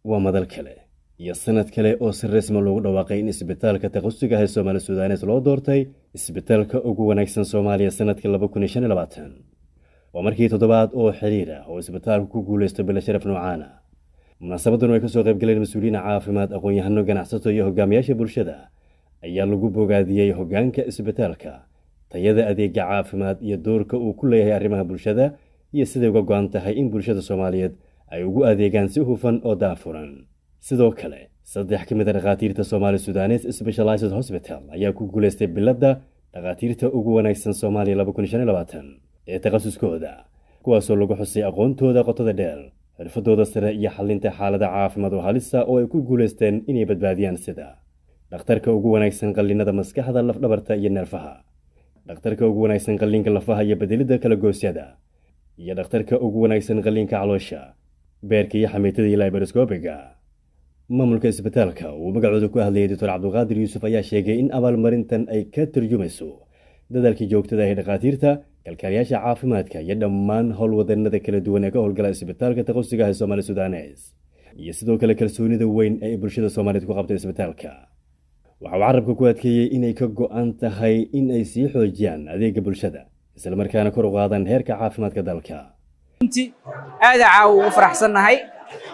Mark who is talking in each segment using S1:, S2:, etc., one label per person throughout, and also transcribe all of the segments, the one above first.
S1: Waa madal kale iyo sanad kale oo si rasmi loogu dhawaaqay in isbitaalka takhasusiga ah ee Soomaali Sudanes loo doortay isbitaalka ugu wanaagsan Soomaaliya sanadka 2025. Waa markii toddobaad oo xiriir ah oo isbitaalku ku guulaysto bilo sharaf noocaana. Munaasabadan oo ay kasoo qayb galeen mas-uuliyiin caafimaad, aqoon-yahano, ganacsato iyo hogaamiyaasha bulshada ayaa lagu bogaadiyey hoggaanka isbitaalka, tayada adeega caafimaad iyo doorka uu ku leeyahay arrimaha bulshada iyo siday uga go'an tahay in bulshada Soomaaliyeed ay ugu adeegaan si hufan oo daafuran. Sidoo kale, saddex ka mid a dhakhaatiirta Soomaali Sudanes Specialized Hospital ayaa ku guulaystay biladda dhakhaatiirta ugu wanaagsan Soomaaliya 2025 ee takhasuskooda, kuwaasoo lagu xusay aqoontooda qotada dheer, xirfadooda sare iyo xallinta xaalada caafimaad oo halisa oo ay ku guulaysteen inay badbaadiyaan, sida dhakhtarka ugu wanaagsan qalliinada maskaxda, lafdhabarta iyo neerfaha, dhakhtarka ugu wanaagsan qalliinka lafaha iyo bedelidda kala goosyada, iyo dhakhtarka ugu wanaagsan qalliinka caloosha, beerka iyo xamiitada iyo laparoscopiga. Maamulka isbitaalka uu magacooda ku hadlayay Doctor Cabduqaadir Yuusuf ayaa sheegay in abaalmarintan ay ka turjumayso dadaalkii joogtada ah ee dhakhaatiirta, kalkaaliyaasha caafimaadka iyo dhammaan howlwadanada kala duwan ee ka howlgala isbitaalka takhasusiga ah ee Soomaali Sudanes, iyo sidoo kale kalsoonida weyn ee ay bulshada Soomaaliyeed ku qabtay isbitaalka. Waxa uu carabka ku adkeeyey inay ka go'an tahay in ay sii xoojiyaan adeega bulshada, islamarkaana kor u qaadaan heerka caafimaadka dalka.
S2: Runtii aada caawa ugu faraxsannahay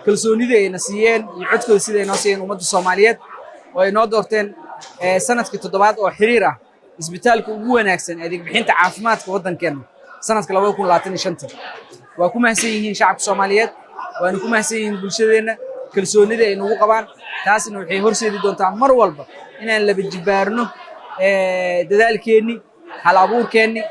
S2: kalsoonida ayna siiyeen iyo codkooda sida ay noo siiyeen ummadda Soomaaliyeed oo ay noo doorteen sanadkii toddobaad oo xiriir ah isbitaalka ugu wanaagsan adeeg bixinta caafimaadka waddankeenna sanadka 2025-ta. Waa ku mahadsan yihiin shacabka Soomaaliyeed, waana ku mahadsan yihiin bulshadeenna kalsoonida ay nagu qabaan. Taasna waxay horseedi doontaa mar walba inaan laba jibaarno dadaalkeenni, hal abuurkeenni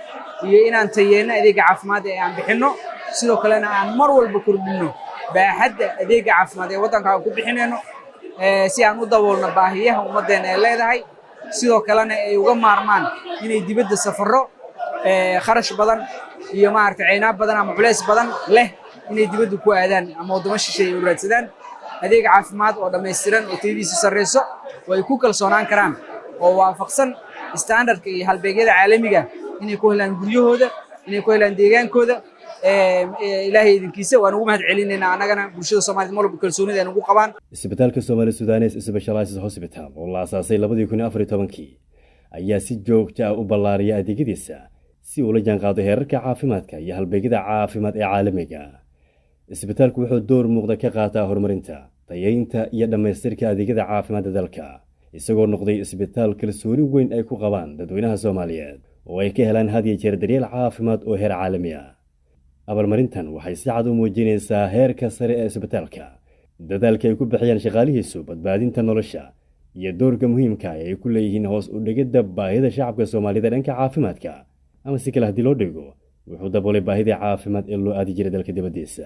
S2: iyo inaan tayeenno adeega caafimaad ee aan bixinno, sidoo kalena aan mar walba kordhinno baaxadda adeega caafimaad ee waddanka aan ku bixinayno, si aan u daboolno baahiyaha ummaddeena ay leedahay, sidoo kalena ay uga maarmaan inay dibadda safarro kharash badan iyo maaragtay ceynaab badan ama culays badan leh inay dibadda ku aadaan ama waddamo shisheeye u raadsadaan adeeg caafimaad oo dhammaystiran oo tayadiisu sarreyso oo ay ku kalsoonaan karaan oo waafaqsan standardka iyo halbeegyada caalamiga, inay ku helaan guryahooda, inay ku helaan deegaankooda. Ilaahay idinkiisa waan ugu mahad celinaynaa annagana bulshada Soomaaliyed mar walba kalsoonida ay nagu qabaan.
S1: Isbitaalka Soomaali Sudanes Specialized Hospital oo la aasaasay 2014-kii ayaa si joogta ah u ballaariya adeegyadiisa si uu la jaanqaado heerarka caafimaadka iyo halbeegyada caafimaad ee caalamiga. Isbitaalku wuxuu door muuqda ka qaataa horumarinta, tayeynta iyo dhammaystirka adeegyada caafimaadka dalka, isagoo noqday isbitaal kalsooni weyn ay ku qabaan dadweynaha Soomaaliyeed oo ay ka helaan had iyo jeer daryeel caafimaad oo heer caalami ah. Abaalmarintan waxay si cad u muujinaysaa heerka sare ee isbitaalka, dadaalka ay ku bixiyaan shaqaalihiisu badbaadinta nolosha iyo doorka muhiimka ah ay ku leeyihiin hoos u dhigidda baahida shacabka Soomaalida dhanka caafimaadka, ama si kale haddii loo dhigo, wuxuu daboolay baahidii caafimaad ee loo aadi jiray dalka dibaddiisa.